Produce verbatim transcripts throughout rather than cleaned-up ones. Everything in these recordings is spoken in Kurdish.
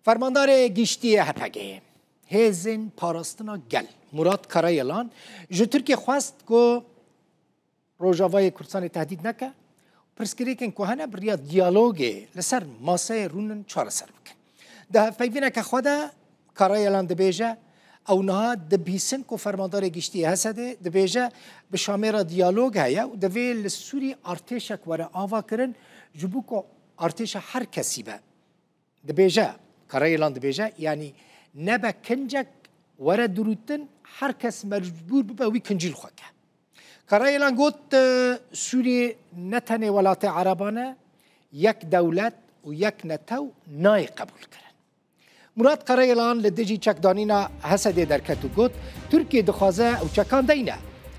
Fermandarê Giştî yê H P G'ê, Hêzên Parastina Gel, Murat Karayelan, ji Tirkiyê xwest ku Rojavayê Kurdistanê tehdît neke, pirsgirêkên ku hene bi riya diyalogê li ser maseyê rûnin çareser bikin. Di hevpeyvîneke xwe de Karayelan dibêje, ew niha dibihîsin ku Fermandarê Giştî yê H S D'ê dibêje, bi Şamê re diyalog heye û divê li Sûrî artêşek were avakirin, ji bo ku artêşa her kesî be. Dibêje, Karayelan dibêje, yanî nebe kincek were dirûtin, her kes mecbûr bibe wî kincî li xwe ke. Karayelan got, e, Sûriyê ne tenê welatê Ereban e, yek dewlet û yek netew nayê qebûlkirin. Murat Karayelan li dijî çekdanîna H S D'ê derket û got, Tirkiye dixwaze ew çekan deyne.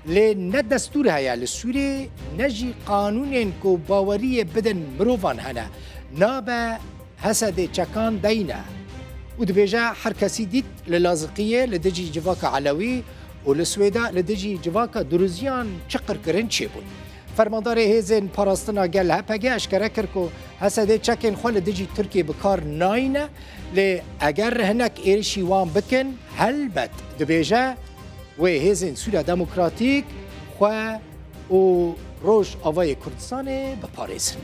Lê ne destûr heye li Sûriyê, ne jî qanûnên ku baweriyê bidin mirovan hene. Nabe H S D'ê çekan deyne. Û dibêje, her kesî dît li Laziqiyê li dijî civaka Elewî û li Swêda li dijî civaka Duruziyan çi qirkirin çêbûn. Fermandarê Hêzên Parastina Gel H P G eşkere kir ku H S D'ê çekên xwe li dijî Tirkiyê bi kar nayîne, lê eger hinek êrişî wan bikin, helbet dibêje, wê hêzên Sûriya Demokratîk xwe û Rojavayê Kurdistanê biparêzin.